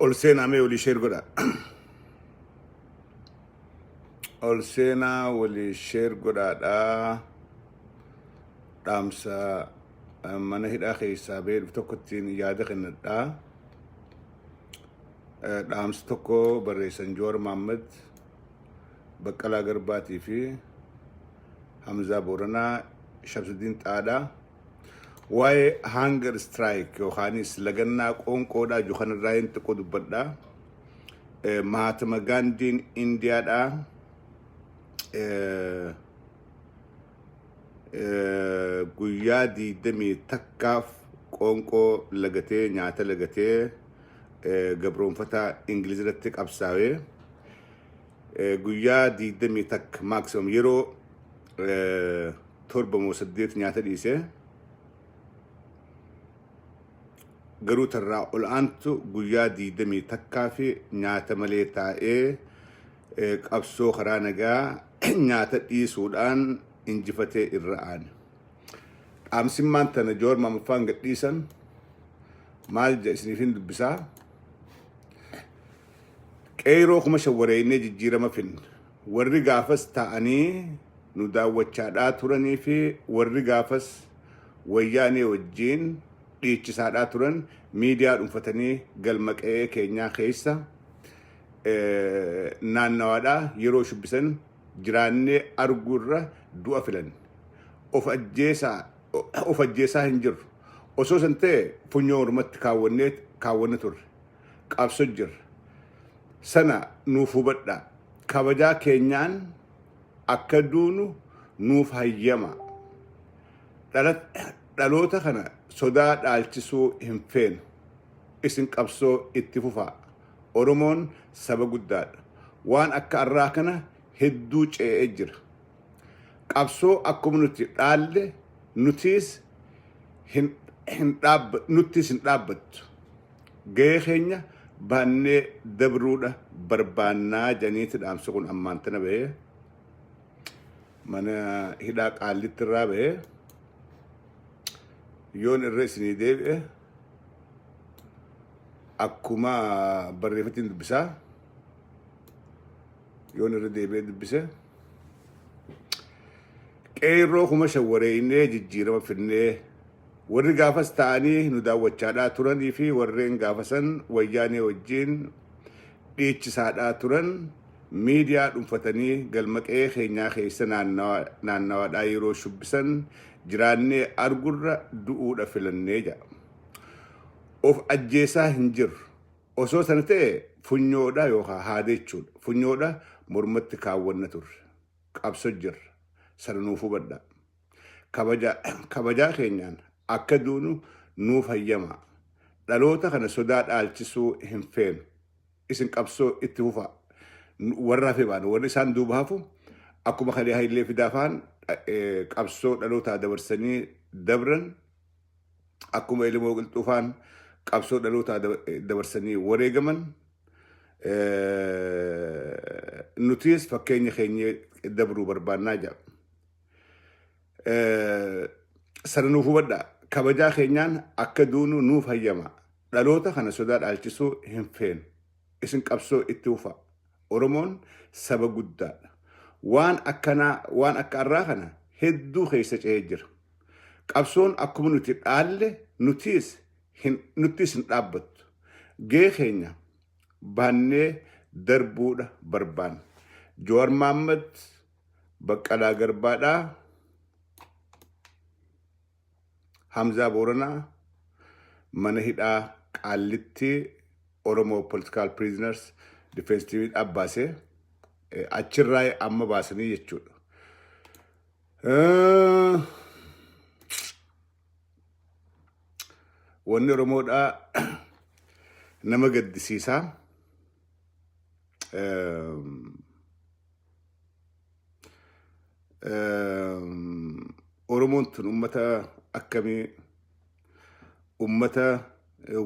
Ol seenaa mee walii share godhaa. Ol seenaa walii share godhaadhaa. Dhaamsa mana hidhaa keessaa bahee dhufu tokko ittiin yaada kennadhaa. Dhaamsa tokko barreessan Jowaar Mahaammad, Baqqalaa Garbaatii fi Hamzaa Booranaa, Shamsuddin Xaadhaa. Waa'ee hunger strike yookaanis lagannaa qoonqoodhaa jiru kanarraa hin xiqqoo dubbadha. Mahatma Gaandiin Indiyaadhaa. Guyyaa 21f qoonqoo lagatee nyaata lagatee gabroonfataa Ingiliz irratti qabsaa'ee guyyaa 21 maximum yeroo 7 moo 8 nyaata dhiise. Garuu tarraa ol aantu guyyaa 21 fi nyaata malee taa'ee qabsoo karaa nagaa nyaata dhiisuudhaan injifatee irra aane. Dhaamsimmaan tana Jowaar Maammaffaan gadhiisan maal jedha isiniifin dubbisaa. Qeeyroo 5,000 wareeynee jijjiirama finne. Warri gaafas taa'anii nu daawwachaadhaa turanii fi warri gaafas Wayyaanee wajjiin dhiichisaadhaa turan miidiyaa dhunfatanii galma qe'ee keenyaa keessa naannawaadhaa yeroo shubbisan jiraannee arguu irra du'a filanne. Of ajjeesaa of ajjeesaa hin jirru. Osoo san ta'e funyoo mormatti kaawwannee kaawwanna turre. Qabso jirra. Sana nuuf hubadhaa. Kabajaa keenyaan akka duunu nuuf hayyamaa. Dhaloota kana sodaa dhaalchisuu hin feenu. Isin qabsoo itti fufaa. Oromoon saba guddaadha. Waan akka arraa kana hedduu ce'ee jira. Qabsoo akkuma nuti dhaalle nutiis hin nuttis hin dhaabbattu. Gahee keenya baannee dabruudha barbaannaa janiiti dhaamsi kun ammaan tana bahee mana hidhaa Qaallitti irraa bahee yoon irra isinii deebi'e akkuma barreeffatiin dubbisaa yoon irra deebi'ee dubbise qeerroo 5,000 wareeynee jijjiirama finnee. Warri gaafas ta'anii nu daawwachaadhaa turanii fi warreen gaafasan Wayyaanee wajjiin dhiichisaadhaa turan miidiyaa dhunfatanii galma qe'ee keenyaa keessa naannawaadhaa yeroo shubbisan jiraannee argurra du'uudha filannee jedha. Of ajjeesaa hin jirru. Osoo sana ta'e funyoodha yookaan haada jechuudha. Funyoodha mormatti kaawwanna turre. Qabso jirra. Sana nuuf hubadhaa. Kabaja, kabajaa keenyaan akka duunu nuuf hayyamaa. Dhaloota kana sodaa dhaalchisuu hin feenu. Isin qabsoo itti fufaa. Warra hafe baana. Warri isaan duuba hafu akkuma kalee Hayilee Fidaa faan qabsoo dhalootaa dabarsanii dabran akkuma Elemoo Qilxuu faan qabsoo dhalootaa dabarsanii wareegaman nutis fakkeenya keenya dabruu barbaannaa jedha. Sana nuuf hubadhaa. Kabajaa keenyaan akka duunu nuuf hayyamaa. Dhaloota kana sodaa dhaalchisuu hin feenu. Isin qabsoo itti fufaa. Oromoon saba guddaadha. Waan akkanaa waan akka arraa kana hedduu keessa cehee jira. Qabsoon akkuma nuti dhaalle nutiis hin nuttis hin dhaabbattu. Gahee keenya baannee darbuudha barbaanna. Jawar Mahaammad Baqqalaa Garbaadhaa. Hamzaa Booranaa mana hidhaa Qaallitti Oromoo Political Prisoners Defense Team dhaabbaasee achirraa amma baasanii jechuudha. Wanni Oromoodhaa nama gaddisiisaa. Oromoon tun ummata akkamii ummata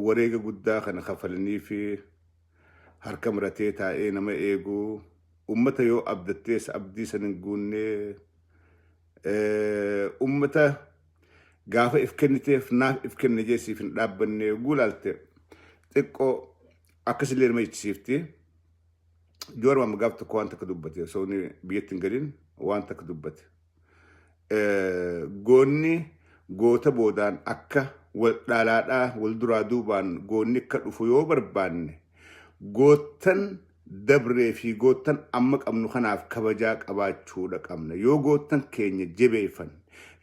wareega guddaa kana kafalanii fi harka maratee taa'ee nama eegu ummata yoo abdattees abdii san hin guunne ummata gaafa if kenniteef naaf if kenne jee siif hin dhaabbanne guulaalte xiqqoo Akkasillee nama jechisiifti. Joowar Mahammad gaaf tokko waan takka dubbate, osoo inni biyyatti hin galin waan takka dubbate. Goonni goota boodaan akka wal dhaalaadhaa, wal duraa duubaan goonni akka dhufu yoo barbaanne, goottan dabree fi goottan amma qabnu kanaaf kabajaa qabaachuudha qabna. Yoo goottan keenya jabeeffan,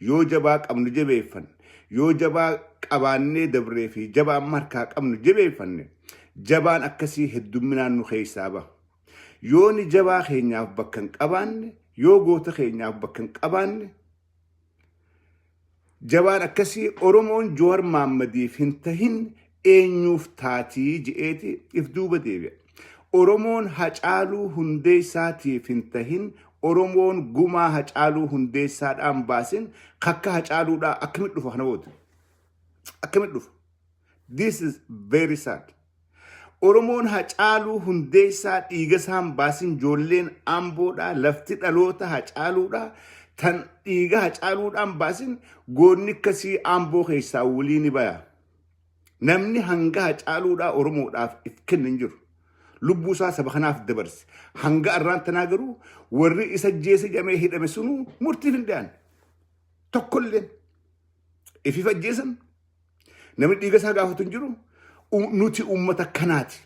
yoo jabaa qabnu jabeeffan, yoo jabaa qabaannee dabree fi jabaa amma harkaa qabnu jabeeffanne, jabaan akkasii heddumminaan nu keessaa baha. Yoo ni jabaa keenyaaf bakka hin qabaanne, yoo goota keenyaaf bakka hin qabaanne, jabaan akkasii Oromoon Joowar Maammadiif hin tahin eenyuuf taatii je'eeti if duuba deebi'a. Oromoon Hacaaluu Hundeessaatiif hin tahin, Oromoon gumaa Hacaaluu Hundeessaadhaan baasin kakka Hacaaluudhaa akkamitti dhufa kana booda? Akkamitti dhufa? This is very sad. Oromoon Hacaaluu Hundeessaa dhiiga isaan baasin, ijoolleen Amboodhaa, lafti dhaloota Hacaaluudhaa tan dhiiga Hacaaluudhaan baasin, goonni akkasii Amboo keessaa walii ni baya. Namni hanga Hacaaluudhaa Oromoodhaaf if kenne hin jiru. Lubbuu isaa saba kanaaf dabarse. Hanga arraan tanaa garuu warri isa jeese jedhamee hidhame sunuu murtiif hin dhiyaanne. Tokkolleen. Ifiif ajjeesan. Namni dhiiga isaa gaafatu hin jiru. Nuti uummata kanaati.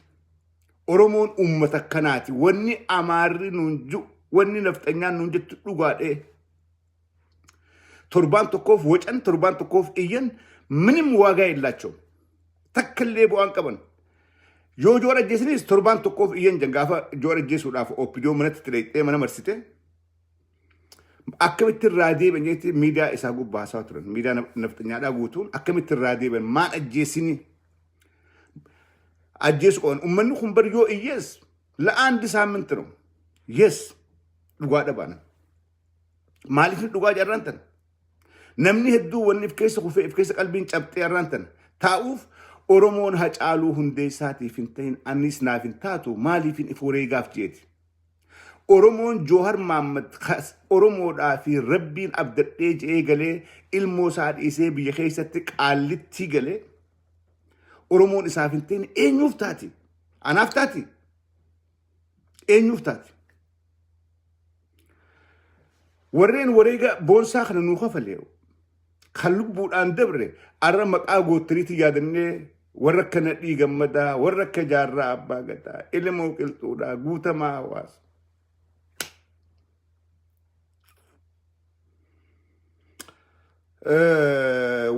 Oromoon uummata kanaati. Wanni Amaarri nuun ji'u, wanni nafxanyaan nuun jettu dhugaadhee. Torbaan tokkoof wacan, torbaan tokkoof iyyan, ምንም ዋጋ የላቸውም. Takka illee bu'aan qaban. Yoo Joowar ajjeesaniis torbaan tokkoof iyyan jan. Gaafa Joowar ajjeesuudhaaf OPDO manatti itti mana marsite, akkamitti irraa deebi'an jetti miidiyaa isaa gubbaa haasaa turan. Miidiyaa nafxanyaadhaa guutuun akkamitti irraa deebi'an, maan ajjeesini ajjeesu qaban. Uummanni kun bar yoo iyyees ለአንድ ሳምንት ነው. Yes, dhugaadha baana. Maaliif dhugaa jarraan tan? Namni hedduu wanni if keessa kufee, if keessa qalbiin cabxee arraan tan taa'uuf, Oromoon Hacaaluu Hundeessaatiif hin ta'in anis naaf hin taatu, maaliifin if wareegaaf jeeti. Oromoon Joohar Maammad Oromoodhaa fi Rabbiin abdadhee je'ee galee, ilmoo isaa dhiisee biyya keessatti qaallittii galee, Oromoon isaaf hin ta'in eenyuuf taati? Anaaf taati? Eenyuuf taati? Warreen wareega boonsaa kana nuu kafale, kan lubbuudhaan dabre, arra maqaa goottaniitti yaadannee, warra akka Nadhii Gammadaa, warra akka Jaarraa Abbaa Gadaa, Elemoo Qilxuudhaa, Guutamaa Hawaasa.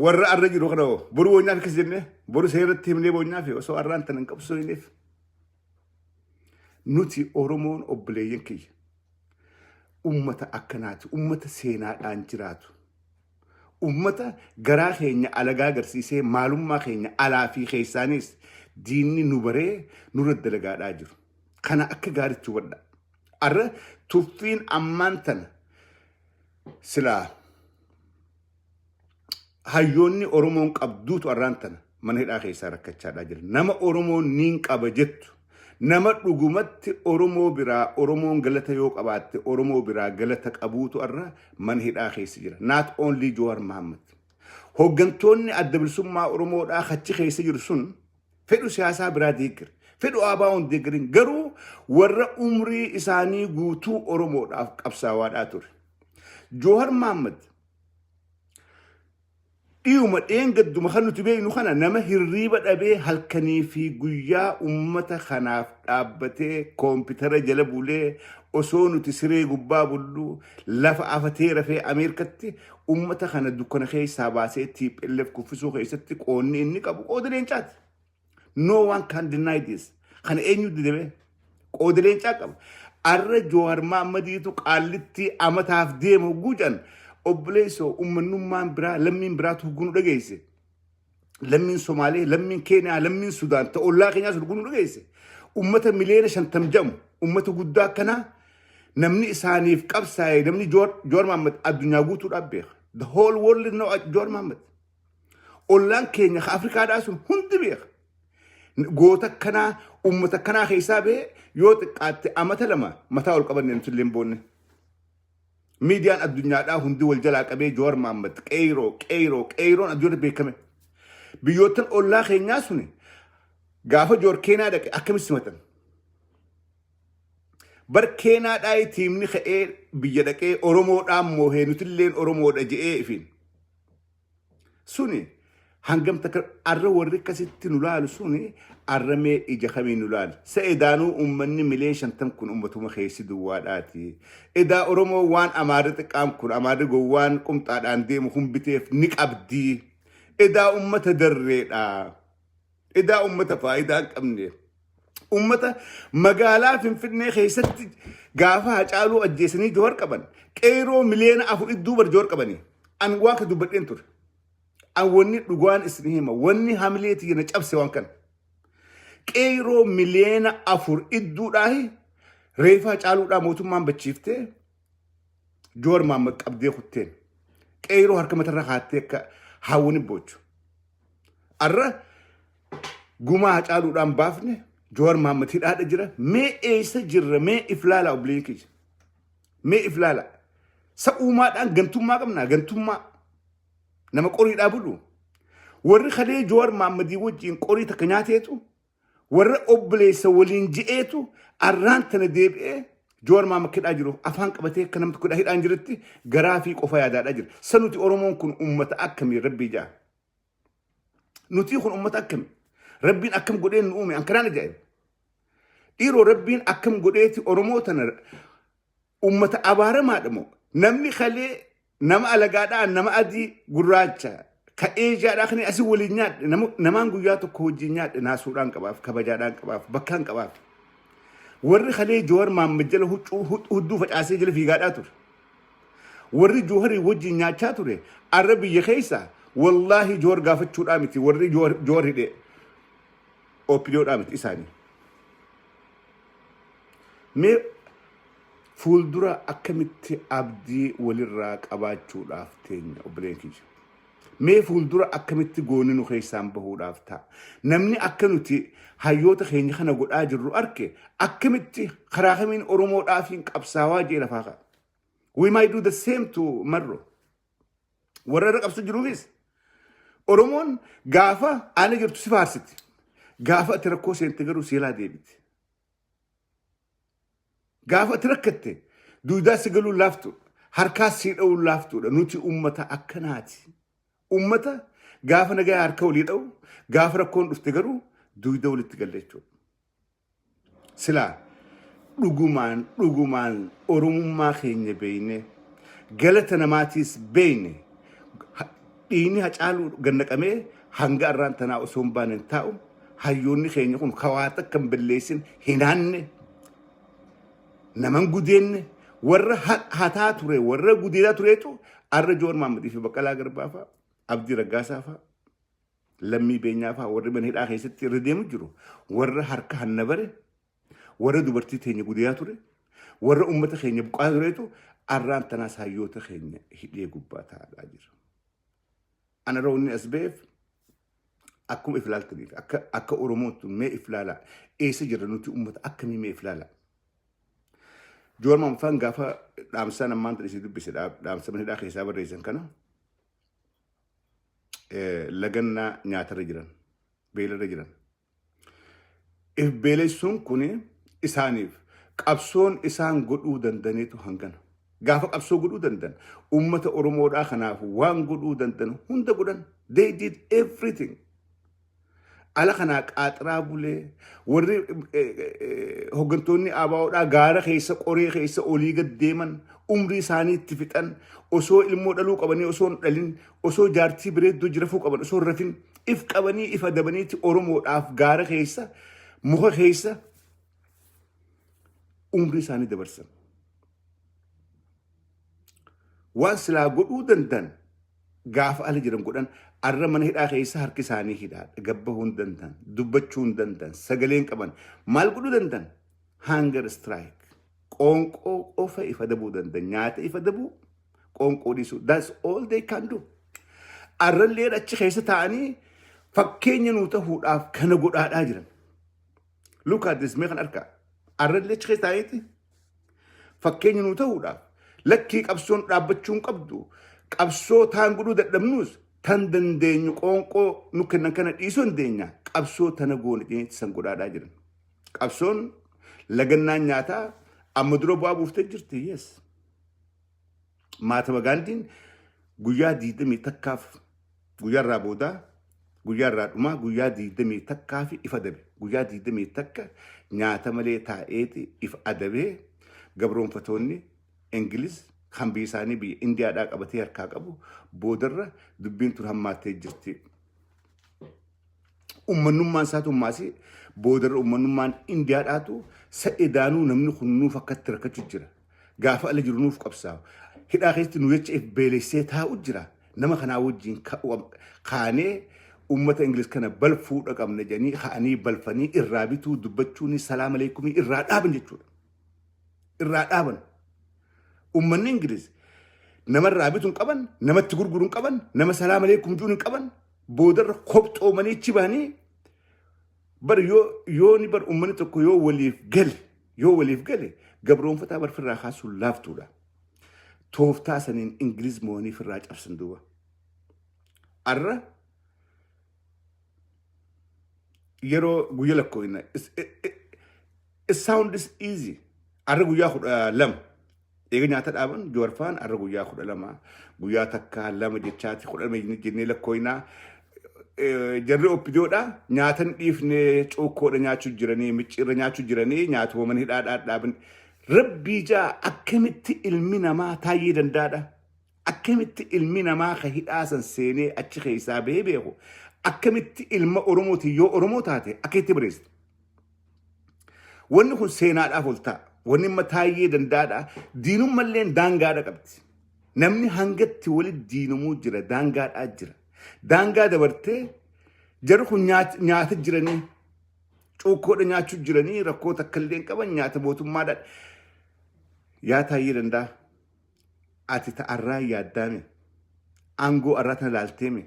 Warra arra jiru kana hoo boru boonyaaf akkas jennee boru seeratti himnee boonyaaf osoo arraan tan hin qabsooneef. Nuti Oromoon, obboleeyyan kiyya, ummata akkanaati, ummata seenaadhaan jiraatu. Ummata garaa keenya alagaa agarsiisee, maalummaa keenya alaa fi keessaanis diinni nu baree nurra dalagaadhaa jiru. Kana akka gaariitti hubadha. Arra tuffiin ammaan tana silaa hayyoonni Oromoon qabduutu arraan tana mana hidhaa keessaa rakkachaadhaa jira. Nama Oromoon niin qaba jettu, nama dhugumatti Oromoo biraa Oromoon galata yoo qabaatte Oromoo biraa galata qabuutu arra mana hidhaa keessa jira. Not only Jowaar Mahammad. Hooggantoonni Adda Bilisummaa Oromoodhaa achi keessa jiru sun fedhu siyaasaa biraa deeggare. Fedhu ABO'n deeggarin, garuu warra umrii isaanii guutuu Oromoodhaaf qabsaawaadhaa ture. Jowaar Mahammad dhiyuma dheengadduma kan nuti beeknu kana, nama hirriiba dhabee halkanii fi guyyaa ummata kanaaf dhaabbatee, koompitara jala bulee, osoo nuti siree gubbaa bullu lafa afatee rafee, Ameerikatti ummata kana dukkana keessaa baasee TPLF kuffisuu keessatti qoonni inni qabu qooda leencaati. No one can deny this. Kana eenyu didame? Qooda leencaa qaba. Arra Jowaar Maammadiitu qaallitti amataaf deema hogguu jedhan, obboleessoo, ummannummaan biraa, lammiin biraatu hogguu nu dhageesse. Lammiin Somaalee, lammiin Keeniyaa, lammiin Sudaan ta'e ollaa keenyaas hogguu nu dhageesse. Ummata 50 miliyoona jedhamu, ummata guddaa akkanaa, namni isaaniif qabsaa'e, namni Jowaar Maammad addunyaa guutuudhaaf beeka. The whole world know Jowaar Maammad. Ollaan keenya ka Afrikaadhaa sun hundi beeka. Goota akkanaa ummata akkanaa keessaa bahee yoo xiqqaatte amata 2 mataa ol qabanne nuti illee hin boonne. Miidiyaan addunyaadhaa hundi wal jalaa qabee Jowaar Maammad qeyroo qeyroo qeyroon addunyaatti beekame. Biyyoottan ollaa keenyaa suni Gaafa Joor Keenaa dhaqe akkamitti simatan? Bar Keenaadhaa tiimni ka'ee biyya dhaqee Oromoodhaan moohee nutilleen Oromoodha je'ee ifiin. Suni hangam takka arra warri akkasitti nu laalu suni arra mee ija kamiin nu laalu? Sa edaanuu uummanni mileen 50 kun uummatuma keessi duwwaadhaati. Edaa Oromoo waan Amaarri xiqqaan kun, Amaarri gowwaan qumxaadhaan deemu kun biteef ni qabdi. Edaa uummata darreedha. Edaa uummata faayidaa hin qabne. Uummata magaalaa Finfinnee keessatti gaafa Hacaaluu ajjeesanii Joowar qaban, qeeroo 4 miliyoona idduu bar Joowar qabanii. An waan ka dubbadheen ture. An wanni dhugaan isin hima, wanni hamilee tiyya na cabse waan kana. Qeeroo 4 miliyoona idduudhaahi reefa Hacaaluudhaa mootummaan bachiiftee Joowar Mahammad qabdee kutteen. Qeeroo harka matarra kaattee akka haawwani boochu. Arra gumaa Hacaaluudhaan baafne, Joowar Mahammad hidhaadha jira. Mee eessa jirra? Mee iflaala, obboleeyyan kiyya. Mee iflaala. Sa uumaadhaan gantummaa qabnaa? Gantummaa. Nama qoriidhaa bulu. Warri kalee Joowar Mahammadii wajjin qorii takka nyaateetu, warra obboleessa waliin je'eetu, arraan tana deebi'ee Joowar Mahammad hidhaa jiru afaan qabatee akka namni tokko hidhaan jirutti garaa fi qofa yaadaadhaa jira. Sa nuti Oromoon kun uummata akkamii, Rabbii ja'a? Nuti kun uummata akkamii? Rabbiin akkam godhee nu uume? An kanaan ajaa'iba. Dhiiroo, Rabbiin akkam godheeti Oromoo tana uummata abaaramaadha moo? Namni kalee nama alagaadhaa, nama adii gurraacha ka Eeshiyaadhaa kan asii waliin nyaadhe, namaan guyyaa tokko wajjin nyaadhe naasuudhaan qabaaf, kabajaadhaan qabaaf, bakkaan qabaaf. Warri kalee Joowar Mahammad jala hudduu facaasee jala fiigaadhaa ture. Warri Jooharii wajjin nyaachaa ture arra biyya keessa wallaahi Joowar gaafachuudhaa miti, warri Joowar hidhee OPDOdhaa miti isaanii. Mee fuuldura akkamitti abdii walirraa qabaachuudhaaf teenya, obboleen kiyya? Mee fuuldura akkamitti goonni nu keessaan bahuudhaaf ta'a? Namni akka nuti hayyoota keenya kana godhaa jirru arke akkamitti karaa kamiin Oromoodhaafiin qabsaawaa jee lafaa ka'a? We might do the same to Marro. Warra irra qabsu jiruufis Oromoon gaafa ala jirtu si faarsiti. Gaafa ati rakkoo seente garuu seelaa deebiti. Gaafa ati rakkatte duudaa si galuun laaftuudha. Harkaas si dha'uun laaftuudha. Nuti uummata akkanaati. Uummata gaafa nagaa harka walii dha'u, gaafa rakkoon dhufte garuu duuda walitti galla jechuudha. Silaa dhugumaan dhugumaan Oromummaa keenya beekne, galata namaatiis beekne, dhiigni Hacaaluu gannaqamee hanga arraan tanaa osoo hin baane hin taa'u. Hayyoonni keenya kun kawaata akka hin balleessin, hin hanne, naman gudeenne, warra hataa ture, warra gudeedaa tureetu arra Joowar Mahammadii fi Baqqalaa Garbaa fa'a, Abdii Raggaasaa fa'a, Lammii Beenyaa fa'a warri mana hidhaa keessatti irra deemu jiru, warra harka hanna bare, warra dubartii teenya gudeedaa ture, warra uummata keenya buqaa tureetu arraan tanaas hayyoota keenya hidhee gubbaa taa'aa jira. Ana roonni as ba'eef akkuma iflaaltaniif akka Oromootti mee iflaalaa, eessa jirra nuti, uummata akkamii, mee iflaalaa. Joowar Mahammadfaan gaafa dhaamsaan ammaan tana isii dubbise, dhaamsa mana hidhaa keessaa barreessan kana, lagannaa nyaatarra jiran, beelarra jiran. If beelessuun kun isaaniif qabsoon isaan godhuu dandaniitu hangana. Gaafa qabsoo godhuu dandan uummata Oromoodhaa kanaaf waan godhuu dandan hunda godhan. They did everything. Ala kanaa qaaxiraa bulee warri hooggantoonni ABOdhaa gaara keessa, qoree keessa olii gad deeman, umrii isaanii itti fixan, osoo ilmoo dhaluu qabanii osoo hin dhalin, osoo jaartii bareedduu jirafuu qaban osoo hin rafin, if qabanii if adabaniiti Oromoodhaaf gaara keessa, muka keessa umrii isaanii dabarsan. Waan silaa godhuu dandan gaafa ala jiran godhan. Arra mana hidhaa keessa harki isaanii hidhaadha. Gabbahuu hin dandan, dubbachuu hin dandan, sagalee hin qaban. Maal godhuu dandan? Hunger strike. Qoonqoo qofa ifa dabuu dandan. Nyaata ifa dabuu, qoonqoo dhiisuu. That's all they can do. Arrallee achi keessa taa'anii fakkeenya nuu ta'uudhaaf kana godhaadhaa jiran. Look at this, mee kan argaa. Arrallee achi keessa taa'aniiti fakkeenya nuu ta'uudhaaf, lakkii, qabsoon dhaabbachuu hin qabdu. Qabsoo taan godhuu dadhabnuus Tan dandeenyu qoonqoo nu kennan kana dhiisuu dandeenya. Qabsoo tana goone jedhanii san godhaadhaa jiran. Qabsoon lagannaan nyaataa amma dura bu'aa buuftee jirti. Yes. Mahatma Gaandiin guyyaa 21f guyyaa irraa boodaa guyyaa irraa dhumaa guyyaa 21f if adabe. Guyyaa 21 nyaata malee taa'eeti if adabee gabroonfatoonni Ingiliz kan biyya isaanii biyya Indiyaadhaa qabatee harkaa qabu boodarra dubbiin tun hammaattee jirti. Ummannummaan isaatu ammaasii boodarra ummannummaan Indiyaadhaatu sa'edaanuu namni kun nuuf akkatti rakkachuu jira. Gaafa ala jiru nuuf qabsaa'u. Hidhaa keessatti nu jecha if beelessee taa'u jira. Nama kanaa wajjin kaanee ummata Ingiliz kana balfuudha qabna jedhanii ka'anii balfanii irraa bituu dubbachuuni salaam aleekumii irraa dhaaban jechuudha. Irraa dhaaban. Ummanni Ingiliz namarraa bituu hin qaban, namatti gurguruu hin qaban, nama salaam aleekum juun hin qaban, boodarra kophxoomanii achi bahanii bar yoo yooni bar ummanni tokko yoo waliif gale yoo waliif gale gabroonfataa bar firraa kaasuun laaftuudha. Tooftaa saniin Ingiliz mo'anii firraa cabsan duuba. Arra yeroo guyya lakkoofna it sounds easy. Arra guyyaa 12 eega nyaata dhaaban Jowarfaan arra guyyaa 12 guyyaa takka lama jechaati 12 jennee lakkoofnaa. Jarri OPDOdha nyaatan dhiifne cuukkoodha nyaachuu jiranii micciirra nyaachuu jiranii nyaatuma mana hidhaadhaa dhaaban. Rabbii jaa akkamitti ilmi namaa taayyee danda'adha. Akkamitti ilmi namaa ka hidhaa san seenee achi keessaa bahee beeku akkamitti ilma Oromooti yoo Oromoo taate akkamitti bareessita. Wanni kun seenaadhaaf ol ta'a. Wanni imma taayyee danda'adha. Diinummalleen daangaadha qabdi. Namni hangatti walitti diinumuu jira daangaadhaa jira. Daangaa dabartee jarri kun nyaata jiranii cuukkoodha nyaachuu jiranii rakkoo takka illee hin qaban nyaata mootummaadha. Yaa taayyee danda'a. Ati ta'arraa yaaddaame. Aangoo arraa tana laalteeme.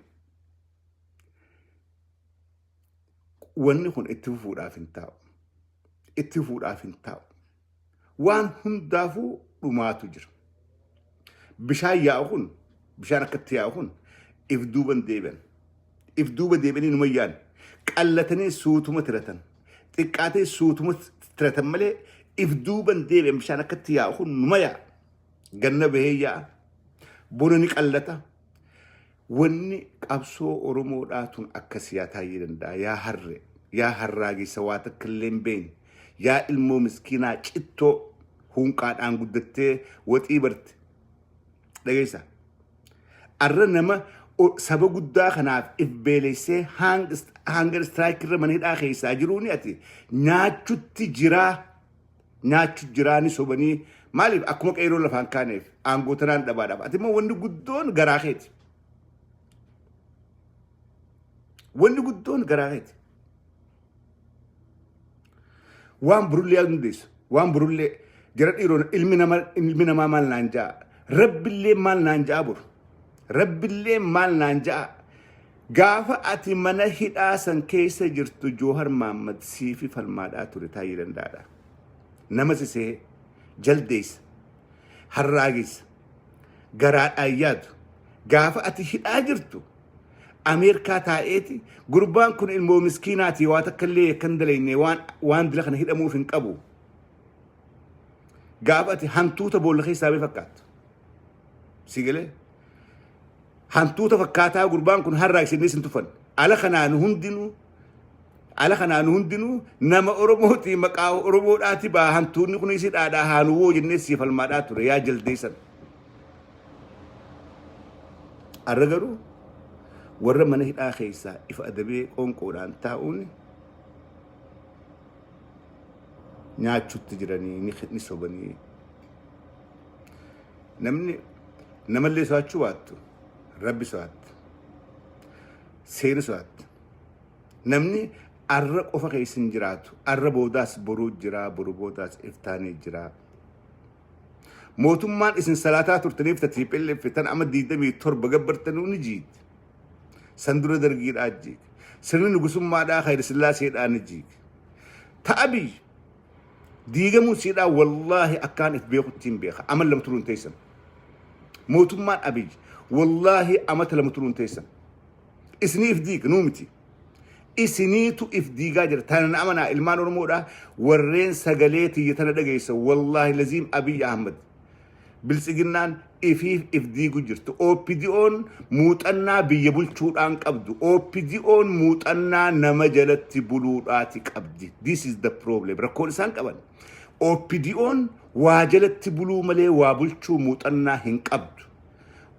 Wanni kun itti fufuudhaaf hin taa'u. Itti fufuudhaaf hin taa'u. Waan hundaafuu dhumaatu jira. Bishaan yaa'u kun, bishaan akkatti yaa'u kun if duuban deebi'an. If duuba deebi'anii numa yaa'an. Qallatanii suutuma tiratan. Xiqqaatee suutuma tiratan malee if duuban deebi'an bishaan akkatti yaa'u kun numa yaa'a. Ganna bahee yaa'a. Bona ni qallata. Wanni qabsoo Oromoodhaa tun akkas yaa taayyee danda'a yaa harre yaa harraagessa waa takka illee hin beekne yaa ilmoo miskiinaa cittoo huunqaadhaan guddattee waxii barte dhageessa. Arra nama saba guddaa kanaaf if beelessee hunger strike irra mana hidhaa keessaa jiruuni ati nyaachutti jiraa nyaachu jiraa ni sobanii maaliif akkuma qeeroo lafaan kaaneef aangoo tanaan dhabaadhaaf ati immoo wanni guddoon garaa keeti. Wanni guddoon garaa keeti. Waan burullee yaaduu dandeessu. Waan burullee jara dhiiroon ilmi nama ilmi namaa maal naan ja'a. Rabbillee maal naan ja'a boru. Rabbillee maal naan ja'a. Gaafa ati mana hidhaa san keessa jirtu Joohar Maammad siifi falmaadhaa ture taa'ee danda'aadha. Nama sisee jaldeessa harraagessa garaadhaan yaadu gaafa ati hidhaa jirtu Ameerikaa taa'eeti gurbaan kun ilmoo miskiinaati waa takka illee kan dalagne waan waan dila kana hidhamuuf hin qabu. Gaafa ati hantuuta boolla keessaa bee fakkaattu. Si galee? Hantuuta fakkaataa gurbaan kun harraa isinnis hin tufan. Ala kanaan hundinuu ala kanaan hundinuu nama Oromooti maqaa Oromoodhaati baa hantuunni kun isi dhaadhaa haanuwoo jennee sii falmaadhaa ture yaa jaldeessan. Arra garuu warra mana hidhaa keessaa ifa adabee qoonqoodhaan taa'uun nyaachutti jiranii ni sobanii. Namni namallee sodaachuu baattu rabbi sodaatta. Seera sodaatta. Namni arra qofa keessa hin jiraatu. Arra boodaas boruu jira, boru boodaas iftaanii jira. Mootummaan isin salaataa turtaniif ta TPLF tan amma 27 gabbartanuu ni jiiti. San dura dargiidhaa jiige. Sirni nugusummaadhaa Hayila Sillaaseedhaa ni jiige. Ta Abiy diigamuun siidhaa wallaahi akkaan if beekutti hin beeka. Amal lama turuun teessan. Mootummaan Abiy wallaahi amata lama turuun teessan. Isiniif diiga, nuu miti. Isiniitu if diigaa jira. Tana na amanaa, ilmaan Oromoodha. Warreen sagalee tiyya tana dhageessa. Wallaahi laziim, Abiy Ahmad, Biltsiginnaan ifiif if diigu jirtu. OPDO'n muuxannaa biyya bulchuudhaan qabdu. OPDO'n muuxannaa nama jalatti buluudhaati qabdi. This is the problem. Rakkoon isaan qaban. OPDO'n waa jalatti buluu malee waa bulchuu muuxannaa hin qabdu.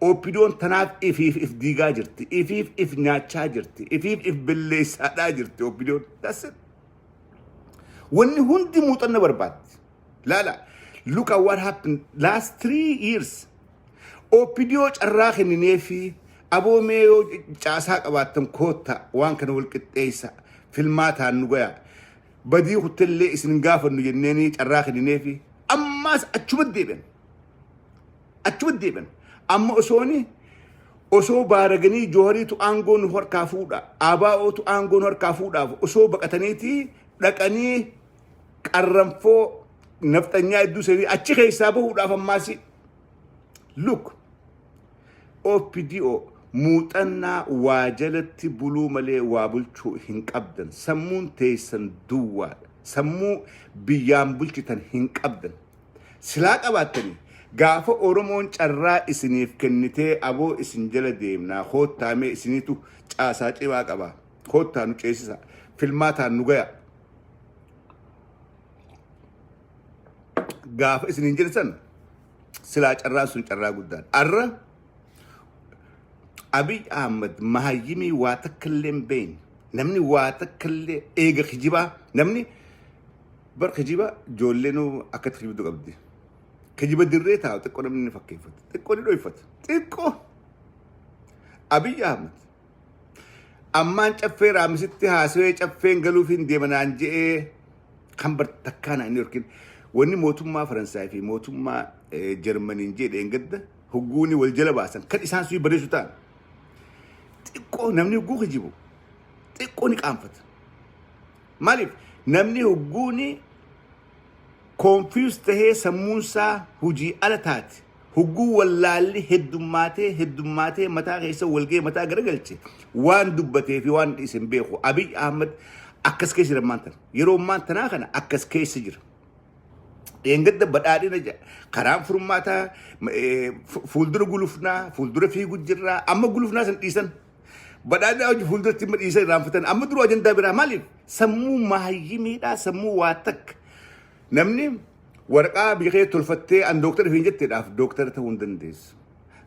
OPDO'n tanaaf ifiif if diigaa jirti. Ifiif if nyaachaa jirti. Ifiif if belleessaadhaa jirti OPDO'n. That's it. Wanni hundi muuxannoo barbaaddi. Laala, look at what happened last 3 years. OPDO carraa kenninee fi aboomee yoo caasaa qabaattan kootta, waan kana wal qixxeessa, filmaataan nu gaya. Badii kuttellee isin gaafannu jenneeni carraa kenninee fi ammaas achuma deebi'an. Achuma deebi'an. Amma osooni osoo baaraganii Joohariitu aangoo nu harkaa fuudha. ABOtu aangoo nu harkaa fuudhaaf osoo baqataniiti dhaqanii qarranfoo nafxanyaa hedduu seenii achi keessaa bahuudhaaf ammaas. Look, OPDO muuxannaa waa jalatti buluu malee waa bulchuu hin qabdan. Sammuun teessan duwwaadha. Sammuu biyyaan bulchitan hin qabdan. Silaa qabaattanii gaafa Oromoon carraa isiniif kennitee, aboo isin jala deemnaa, koottaamee, isiniitu caasaa cimaa qaba, koottaa nu ceesisa, filmaataan nu gaya gaafa isiniin jedhan, silaa carraan sun carraa guddaan. Arra Abiy Ahmad mahayyimii waa takka illee hin beekne, namni waa takka illee eega kijibaa, namni bar kijiba ijoolleen akkatti kijibdu qabdi. Kijiba dirree taa'u xiqqoo namni ni fakkeeffata. Xiqqoo ni dhoyfata. Xiqqoo. Abiy Ahmad ammaan Caffee Raamisitti haasawee caffeen galuuf hin deemanaan je'ee kan bar takkaana inni yookiin wanni mootummaa Faransaay fi mootummaa Jarmaniin jedheen gadda hogguuni wal jala baasan kan isaan suyi barreessu ta'an, xiqqoo namni hogguu kijibu xiqqoo ni qaanfata. Maaliif? Namni hogguuni confuse tahee sammuunsaa hojii ala taate, hogguu wallaalli heddummaatee heddummaatee mataa keessa walga'ee mataa garagalche, waan dubbatee fi waan dhiise hin beeku. Abiy Ahmad akkas keessa jira ammaan tana. Yeroo ammaan tanaa kana akkas keessa jira. Dheengadda badhaadhina jedha. Karaan furmaataa fuuldura gulufnaa, fuuldura fiigu jirraa, amma gulufnaa san dhiisan. Badhaadhina hojii fuulduratti imma dhiisan, irraanfatan. Amma duruu ajandaa biraa. Maaliif? Sammuu maayyimiidhaa, sammuu waa takka. Namni waraqaa biyya keessa tolfattee an dooktara ofiin jetteedhaaf dooktara ta'uu hin dandeessu.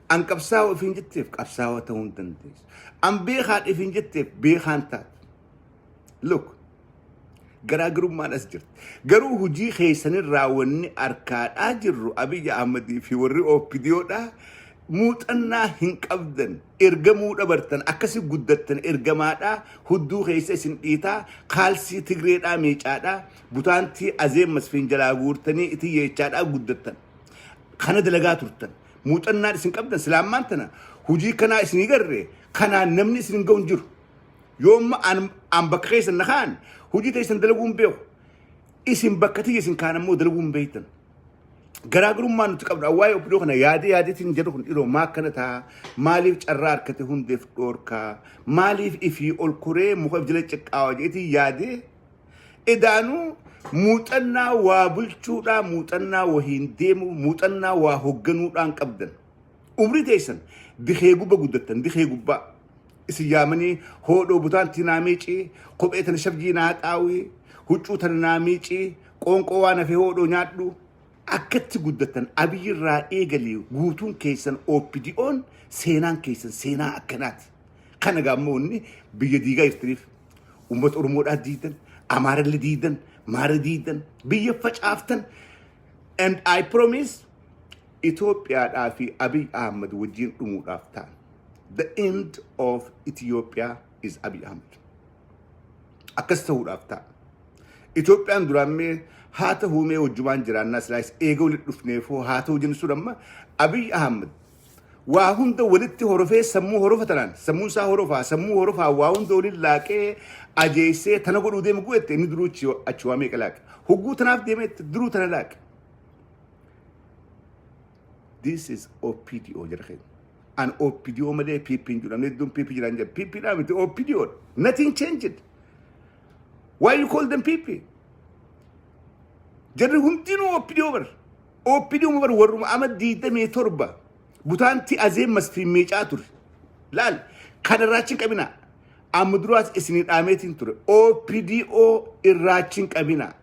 An qabsaa'aa ofiin jetteef qabsaa'aa ta'uu hin dandeessu. An beekaan ofiin jetteef beekaan taatu. Look, garaagarummaan as jirti. Garuu hojii keessanirraa wanni arkaadhaa jirru, Abiyyi Ahmadii fi warri OPDOdhaa muuxannaa hin qabdan, ergamuu dabartan, akkasi guddattan, ergamaadhaa, hudduu keessa isin dhiitaa, kaalsii Tigreedhaa miicaadhaa, butaantii Azeen Masfiin jalaa guurtanii itti yeechaadhaa guddattan. Kana dalagaa turtan. Muuxannaan isin qabdan silaammaan tana hojii kanaa isinii garree kanaan namni isin hin ga'u hin jiru. Yoomma an bakka keessan na kaan hojii teessan dalaguu hin beeku. Isin bakka tiyya isin kaan ammoo dalaguu hin beektan. Garaagarummaa nuti qabnu waa'ee OPDO kana yaadee yaadeetiin jedhu kun, dhiroo maa akkana ta'a? Maaliif carraa harkate hundeef dhoorkaa? Maaliif ifii ol koree muka if jala ciqqaawa jedheetiin yaadee, idaanuu muuxannaa waa bulchuudhaa, muuxannaa wahiin deemu, muuxannaa waa hoogganuudhaan qabdan. Umrii teessan dikee gubba guddattan, dikee gubbaa isin yaamanii hoodhoo butaantii naa miicii, kophee tana shafjii naa xaawii, huccuu tana naa miicii, qoonqoo waan hafe hoodhoo nyaadhu akkatti guddattan. Abiyyirraa eegalii guutuun keessan OPDO'n seenaan keessan seenaa akkanaati. Kana gaammoo inni biyya diigaa jirtaniif uummata Oromoodhaa diidan, Amaarallee diidan, Maara diidan, biyya facaaftan. And I promise, Itoophiyaadhaa fi Abiy Ahmad wajjin dhumuudhaaf ta'an. The end of Ethiopia is Abiy Ahmed. Akkas ta'uudhaaf ta'a. Itoophiyaan duraammee haa ta'uu mee wajjumaan jiraannaa silaayis eega walitti dhufneefoo haa ta'u jennu sun, amma Abiy Ahmed waa hunda walitti horofee, sammuu horofa tanaan, sammuun isaa horofaa, sammuu horofaa waa hunda waliin laaqee ajeessee tana godhuu deema gu'ette. Inni duruu achi waa meeqa laaqe, hogguu tanaaf deemeetti duruu tana laaqe. This is OPDO jedha keenya. An OPDO malee PP hin jiru. Namni hedduun PP jiraan jedha. PP dhaa miti, OPDO dha. Nothing changed. Why you call them PP? Jarri hundinuu OPDO bar. OPDO bar, warruma ama 27 butaantii azeen masfiin miicaa ture. Laal, kana irraachi hin qabinaa. Amma duraas isinii dhaameetiin ture. OPDO irraachi hin qabinaa.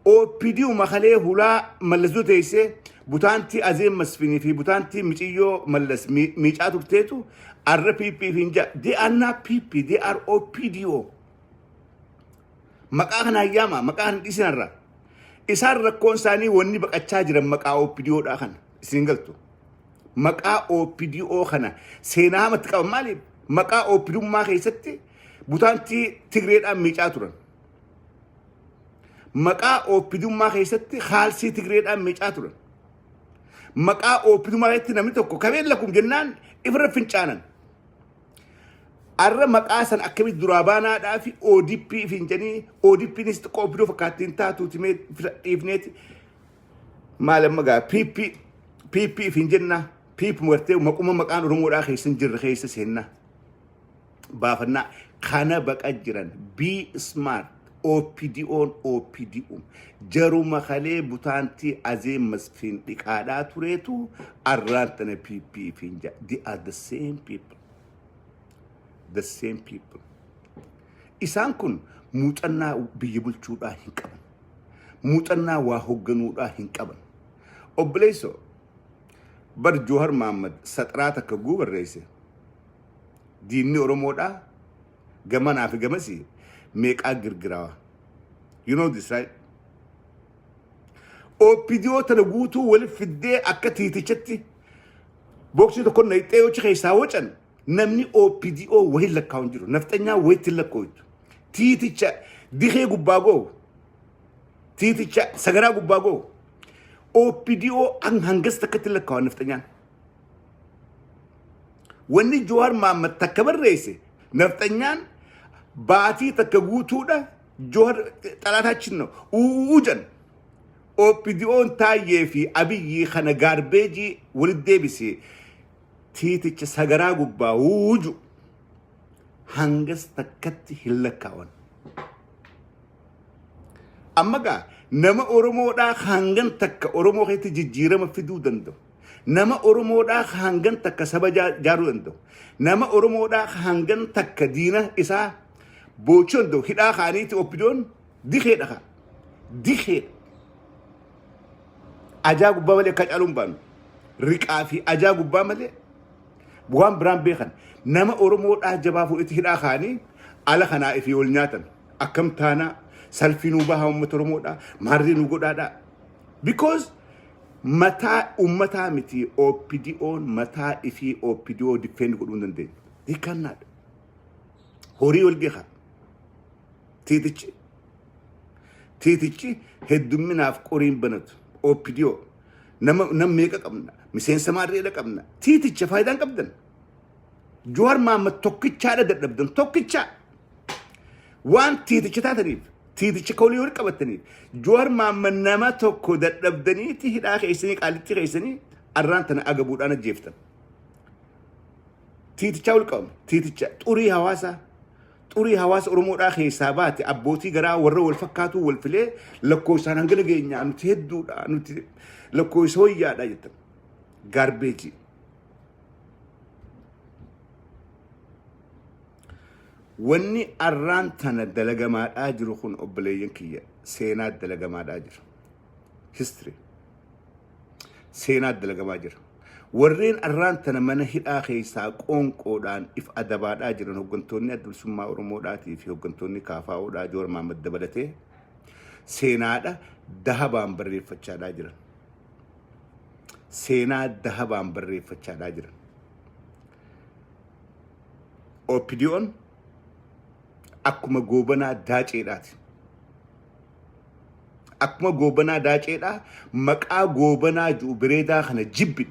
OPDO makalee hulaa Mallasuu teessee butaantii azeen masfinii fi butaantii miciyyoo Mallas miicaa turteetu arra PP hin jaa. They are not PP, they are OPDO. Maqaa kanaan yaama, maqaa kana dhiisinarra. Isaan rakkoon isaanii wanni baqachaa jiran maqaa OPDOdhaa kana. Isin galtu. Maqaa OPDO kana seenaa hamatti qaban maaliif? Maqaa OPDummaa keessatti butaantii Tigreedhaan miicaa turan. Maqaa OPDummaa keessatti haalsii Tigreedhaan miicaa turan. Maqaa OPDummaa keessatti namni tokko kabeen lakum jennaan ifirra fincaanan. Arra maqaa san akkamitti duraa baanaadhaa fi ODP fi hin jedhanii, ODPnis xiqqoo OPDO fakkaattiin taatuuti, mee dhiifneeti. Maal amma gaa PP PP fi hin jenna, PP gartee maquma maqaan Oromoodhaa keessa hin jirre keessa seenna. Baafannaa kana baqa jiran. Be smart. OPDO'n OPDO jaruma kalee butaantii azee masfiin dhiqaadhaa tureetu arraan tana PP fi hin jedha. They are the same people. The same people. Isaan kun muuxannaa biyya bulchuudhaa hin qaban. Muuxannaa waa hoogganuudhaa hin qaban. Obboleessoo bar, Joohar Mahammad saxaraa takka guu barreesse. Diinni Oromoodhaa gamanaa fi gamasii meeqaa girgirawa. You know this, right? OPDO tana guutuu walitti fiddee akka tiitichatti booksii tokko naqxee yoo keessaa wacan, namni OPDO wahin lakkaa'u hin jiru. Nafxanyaa wayitti hin lakkaa'u. Tiiticha dikee gubbaa goo. Tiiticha sagaraa gubbaa goo. OPDO hangas takkatti hin lakkaa'u nafxanyaan. Wanni Jawaar Mahammad takka barreesse, nafxanyaan baatii takka guutuudha Jawaar xalaataachin ነው uuu jan. OPDO'n Taayyee fi Abiyyi kana garbage walitti deebisee tiiticha sagaraa gubbaa wuuju hangas takkatti hin lakkaawan. Amma gaa nama Oromoodhaa hangan takka Oromoo keessatti jijjiirama fiduu danda'u. Nama Oromoodhaa hangan takka saba jaaruu danda'u. Nama Oromoodhaa hangan takka diina isaa boochuu danda'u hidhaa kaaniiti OPDO'n dikeedha kaa. Dikeedha. Ajaa gubbaa malee akka caaluun baanu. Riqaa fi ajaa gubbaa malee waan biraan beekan. Nama Oromoodhaa jabaa fuudheti hidhaa kaanii ala kanaa ifii wal nyaatan. Akkam taanaa salfii nuu bahaa, uummata Oromoodhaa maarrii nuu godhaadhaa. Because mataa uummataa miti, OPDO'n mataa ifii OPDO defend godhuu hin dandeenye. They cannot. Horii wal geekaa. Tiitichi. Tiitichi heddumminaaf qoriin banatu. OPDO. Nama nam meeqa qabna? Miseensa maarreedha qabna. Tiiticha faayidaan qabdan. Jawaar Mahammad tokkichaadha dadhabdan, tokkichaa. Waan tiiticha taataniif, tiiticha kolii wal qabataniif, Jawaar Mahammad nama tokko dadhabdaniiti hidhaa keessanii, qaalitti keessanii arraan tana agabuudhaan ajjeeftan. Tiitichaa wal qabame. Tiiticha xurii hawaasaa, xurii hawaasa Oromoodhaa keessaa baate, abbootii garaa warra wal fakkaatu wal filee lakkoofsaan hangana geenyaa, nuti hedduudha, nuti lakkoofsa wayyaadha jettan. Garbage. Wanni arraan tana dalagamaadhaa jiru kun, obboleeyyan kiyya, seenaa dalagamaadhaa jira. History. Seenaa dalagamaa jira. Warreen arraan tana mana hidhaa keessaa qoonqoodhaan if adabaadhaa jiran, hooggantoonni Adda Bilisummaa Oromoodhaatii fi hooggantoonni KFOdhaa, Joowar Mahammad dabalatee, seenaadha dahabaan barreeffachaadhaa jiran. Seenaa dahabaan barreeffachaadhaa jiran. OPDO'n akkuma Goobanaa Daaceedhaati. Akkuma Goobanaa Daaceedhaa, maqaa Goobanaa ji'u bireedaa kana jibbin.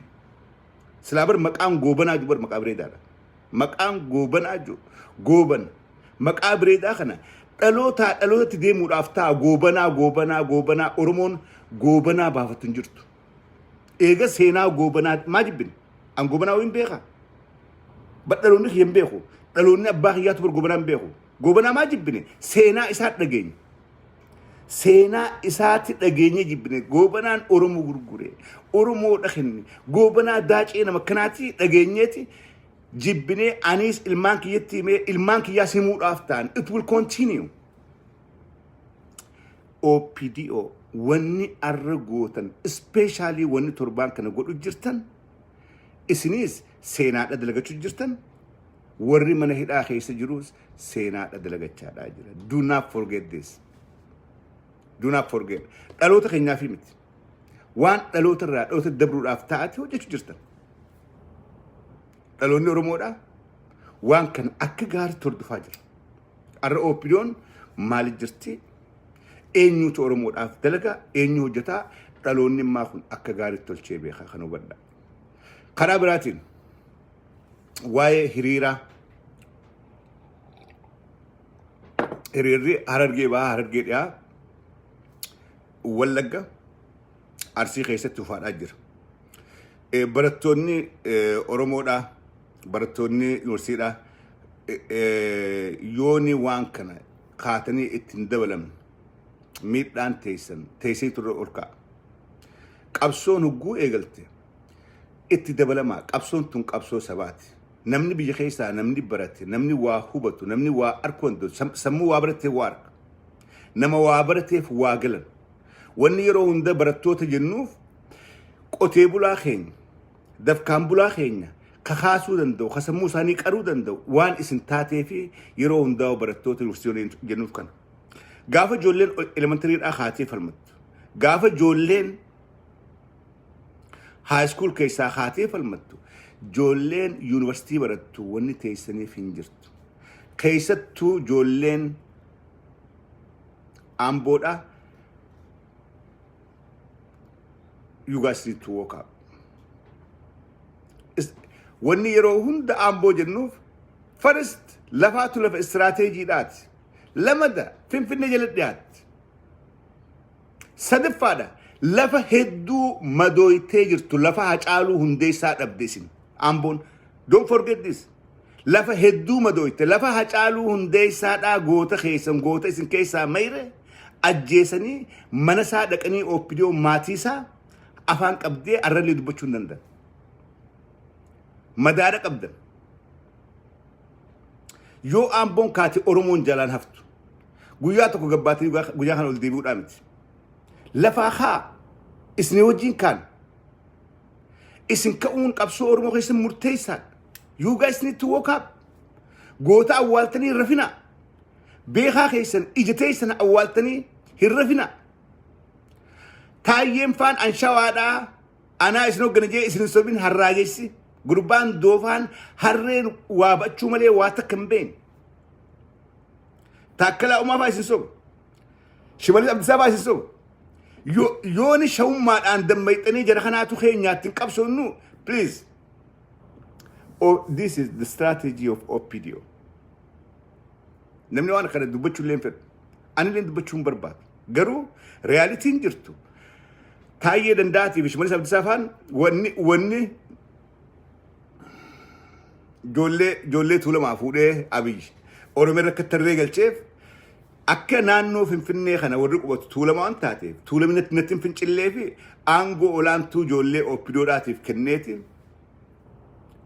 Silaa bar maqaan Goobanaa ji'u bar maqaa bireedaadha. Maqaan Goobanaa ji'u Gooban maqaa bireedaa kana dhalootaa dhalootatti deemuudhaaf ta'a. Goobanaa, Goobanaa, Goobanaa, Oromoon Goobanaa baafatu hin jirtu. Eega seenaa Goobanaa maa jibbin? An Goobanaa wayin beekaa? Dhaloonni kiyya hin beeku. Dhaloonni abbaa kiyyaatu bar Goobanaa hin beeku. Goobanaa maa jibbine? Seenaa isaa dhageenye. Seenaa isaati dhageenye jibbine. Goobanaan Oromoo gurgure. Oromoo kenne. Goobanaa daacee nama kanaati dhageenyeeti jibbinee anis ilmaan kiyyatti himee ilmaan kiyyaas himuudhaaf ta'an. It will continue. OPDO wanni arra gootan, especially wanni torbaan kana godhu jirtan, isinis seenaadha dalagachuu jirtan, warri mana hidhaa keessa jirus seenaadha dalagachaadhaa jira. Do not forget this. Do not forget. Dhaloota keenyaaf miti. Waan dhaloota irraa dhaloota dabruudhaaf ta'ate hojjechuu jirtan. Dhaloonni Oromoodhaa waan kana akka gaariitti hordofaa jira. Har'a OPDOn maaliif jirti? Eenyutu Oromoodhaaf dalagaa? Eenyu hojjetaa? Dhaloonni immaa kun akka gaariitti tolchee beekaa kan hubadha. Karaa biraatiin waa'ee hiriiraa, hiriirri Harargee Bahaa, Harargee Dhiyaa, Wallagga, Arsii keessatti ufaadhaa jira. Barattoonni Oromoodhaa, barattoonni yuunivarsiitiidhaa yooni waan kana kaatanii ittiin dabalamne miidhaan teessan teessee turre ol ka'a. Qabsoon hogguu eegalte itti dabalamaa. Qabsoon tun qabsoo sabaati. Namni biyya keessaa, namni barate, namni waa hubatu, namni waa arkuu danda'u, sammuu waa baratee waa arka. Nama waa barateef waa galan. Wanni yeroo hunda barattoota jennuuf qotee bulaa keenya, dafkaan bulaa keenya kakaasuu danda'u, ka sammuu isaanii qaruu danda'u waan isin taatee fi yeroo hundaa barattoota yuunivarsiitii jennuuf kana. Gaafa ijoolleen elementarydhaa kaatee falmattu, gaafa ijoolleen high school keessaa kaatee falmattu, ijoolleen yuunivarsiitii barattu wanni teessaniif hin jirtu. Keessattuu ijoolleen Amboodhaa, you guys need to woke up. Wanni yeroo hunda Amboo jennuuf, first lafaatu lafa istiraateejiidhaati. Lamada Finfinnee jala dhiyaatti. Sadaffaadha lafa hedduu madooytee jirtu, lafa Hacaaluu Hundeessaa dhabde isin. Amboon, don't forget this. Lafa hedduu madooyte, lafa Hacaaluu Hundeessaadhaa, goota keessan, goota isin keessaa mayre ajjeesanii mana isaa dhaqanii OPDO maatii isaa afaan qabdee arrallee dubbachuu hin danda'an. Madaadha qabdan. Yoo Amboon kaate Oromoon jalaan haftu. Guyyaa tokko gabbaatanii guyyaa kana ol deebi'uudhaa miti. Lafaa haa isin wajjin kaan. Isin ka'uun qabsoo Oromoo keessa murteessaadha. You guys need to woke up. Goota awwaaltanii hin rafinaa. Beekaa keessan, ija teessan awwaaltanii hin rafinaa. Taayyeen faan anshawaadhaa anaa isin hoggana jee isin hin sobin harraajessi. Gurbaan doofaan harreen waa bachuu malee waa takka hin beekne. Taakkalaa Uumaa faa isin soba. Shimalis Abdiisaa faa isin soba. Yooni shawummaadhaan dammayxanii jara kanaatu keenyaatti hin qabsoonnu, please. Oh, this is the strategy of OPDO. Namni waan kana dubbachuu illee hin fedhu. Ani illee dubbachuu hin barbaadu. Garuu realityn jirtu. Taayyee Danda'aatii fi Shimalis Abdiisaa faan wanni ijoollee Tuulamaa fuudhee Abiyyi Oromiyaa akka tarree galcheef akka naannoo Finfinnee kana warri qubatu Tuulama waan taateef Tuulamni natti hin fincillee fi aangoo olaantuu ijoollee OPDOdhaatiif kenneeti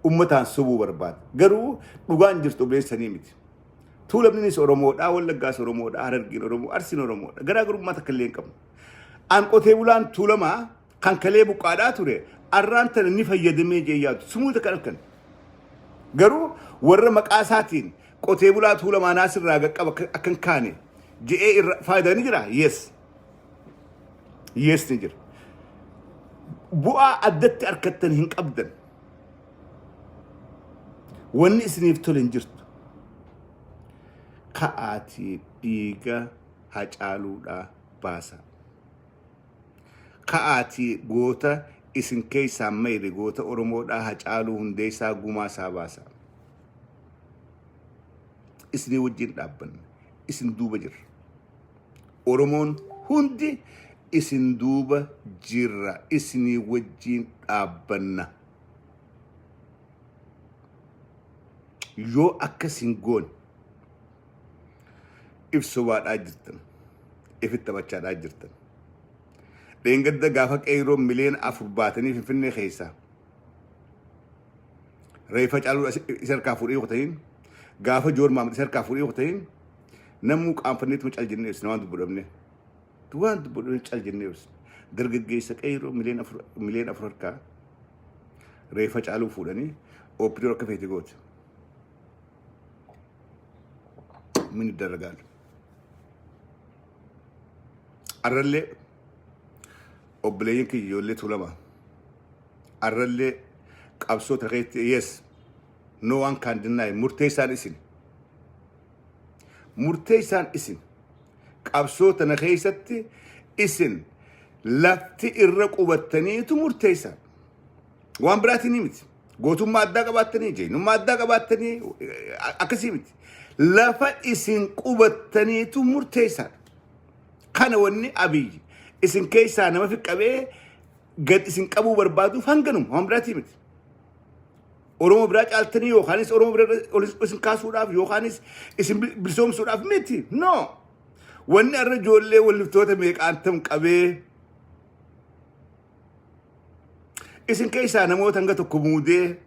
ummataan sobuu barbaada. Garuu dhugaan jirtu obboleessanii miti. Tuulamnis Oromoodha, Wallaggaas Oromoodha, Harargeen Oromoo, Arsiin Oromoodha. Garaagarummaa takka illee hin qabnu. An qotee bulaan Tuulamaa kan kalee buqqaadhaa ture arraan tana ni fayyadamee jee yaadu sumuu takka halkan. Garuu warra maqaa isaatiin qotee bulaa Tuulamaa naasirraa qaqqaba akka hin kaane je'ee irra faayidaa ni jira? Yes. Yes, ni jira. Bu'aa addatti argattan hin qabdan. Wanni isiniif tole hin jirtu. Ka'aatii dhiiga Hacaaluudhaa baasa. Ka'aatii goota isin keessaa mayre, goota Oromoodhaa Hacaaluu Hundeessaa gumaa isaa baasa. Isinii wajjin dhaabbanna. Isin duuba jirra. Oromoon hundi isin duuba jirra. Isinii wajjin dhaabbanna. Yoo akkas hin goone ibsubaadhaa jirtan, ifitti taphachaadhaa jirtan. Dheengadda gaafa qeerroo 4 miliyoona baatanii Finfinnee keessaa reeffa caaluu isa harkaa fuudhee yoo ta'in, gaafa Joor Maamad isa harkaa fuudhee yoo ta'in, namuu qaanfanneetuma cal jennee ibsina. Waan dubbadhamne, waan dubbadhamne cal jennee ibsina. Dargaggeessa qeerroo 4 miliyoona harkaa reeffa caaluu fuudhanii OPDO akka feete goote. Min ይደረጋል? Arrallee obboleeyyan kiyya ijoollee Tuulamaa, arrallee qabsoo takeetti, yes, no one can deny, murteessaan isin, murteessaan isin. Qabsoo tana keessatti isin lafti irra qubattaniitu murteessaa, waan biraatiin miti. Gootummaa addaa qabaattanii, jeenyummaa addaa qabaattanii akkasii miti. Lafa isin qubattaniitu murteessaadha. Kana wanni Abiyyi isin keessaa nama fi qabee gad isin qabuu barbaaduuf hanganuma, waan biraatii miti. Oromoo biraa caaltanii yookaanis Oromoo biraa ol isin kaasuudhaaf yookaanis isin bilisoomsuudhaaf miti. No. Wanni har'a ijoollee walliftoota meeqaan tam qabee isin keessaa namoota hanga tokko muudee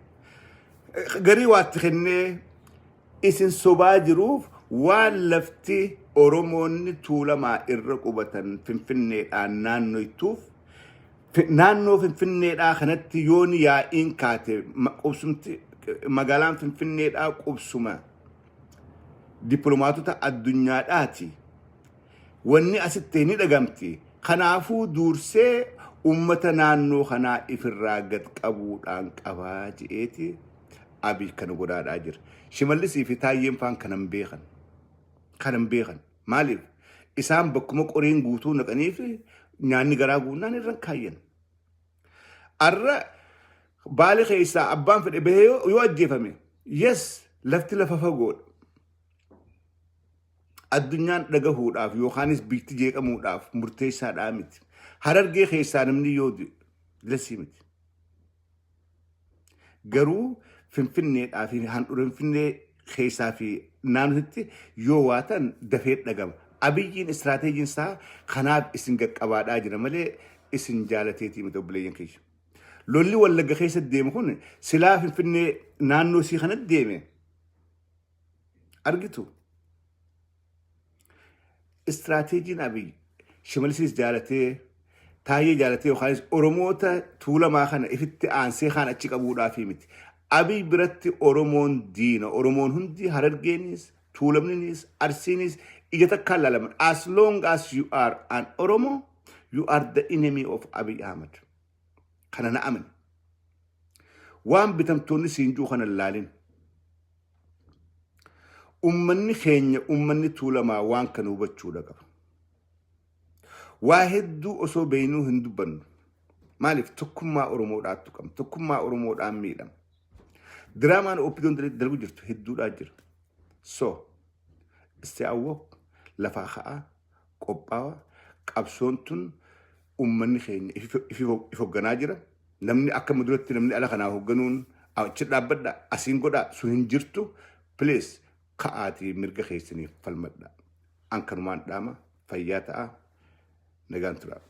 garii waatti kennee isin sobaa jiruuf, waan lafti Oromoonni Tuulamaa irra qubatan Finfinneedhaan naannoytuuf, naannoo Finfinneedhaa kanatti yoon yaa'iin kaate, qubsumti magaalaan Finfinneedhaa qubsuma dippiloomaatota addunyaadhaati. Wanni asitti ni dhagamti. Kanaafuu dursee ummata naannoo kanaa ifirraa gad qabuudhaan qabaa je'eeti Abiy kana godhaadhaa jira. Shimallisii fi Taayyeen faan kanan beekan. Kanan beekan. Maaliif? Isaan bakkuma qoriin guutuu naqanii fi nyaanni garaa guunnaan irra kaayyan. Arra Baale keessaa abbaan fedhe bahee yoo ajjeefame, yes, lafti lafa fagoodha. Addunyaan dhagahuudhaaf yookaanis biyyi jeeqamuudhaaf murteessaadhaa miti. Harargee keessaa namni yoo du'e lasii miti. Garuu Finfinneedhaa fi handhuura Finfinnee keessaa fi naannootti yoo waatan dafee dhagama. Abiyyiin istiraateejiin isaa kanaaf isin qaqqabaadhaa jira malee isin jaalateetii miti, obboleeyyan kiyya. Lolli Wallagga keessa deemu kun silaa Finfinnee naannoo isii kanatti deeme argitu. Istiraateejiin Abiy Shimalisiis jaalatee, Taayyee jaalatee yookaanis Oromoota Tuulamaa kana ifitti aansee kaan achi qabuudhaafi miti. Abiy biratti Oromoon diina. Oromoon hundi, Harargeenis, Tuulamninis, Arsiinis ija takkaan laalaman. As long as you are an Oromo, you are the enemy of Abiy Ahmed. Kana na amani. Waan bitamtoonni siinjuu kana hin laalin. Ummanni keenya, ummanni Tuulamaa, waan kana hubachuudha qaba. Waa hedduu osoo beeynuu hin dubbannu. Maaliif? Tokkummaa Oromoodhaattu qabna. Tokkummaa Oromoodhaan miidhama. Diraamaan OPDOn dalgu jirtu hedduudhaa jira. So, stay awake, lafaa ka'aa, qophaawa, qabsoon tun ummanni keenya if hogganaa jira. Namni akka duratti namni ala kanaa hogganuun achi dhaabbadha, asiin godhaa sun hin jirtu. Please, ka'aatii mirga keessaniif falmadha. An kanumaan dhaama, fayyaa ta'a, nagaan tura.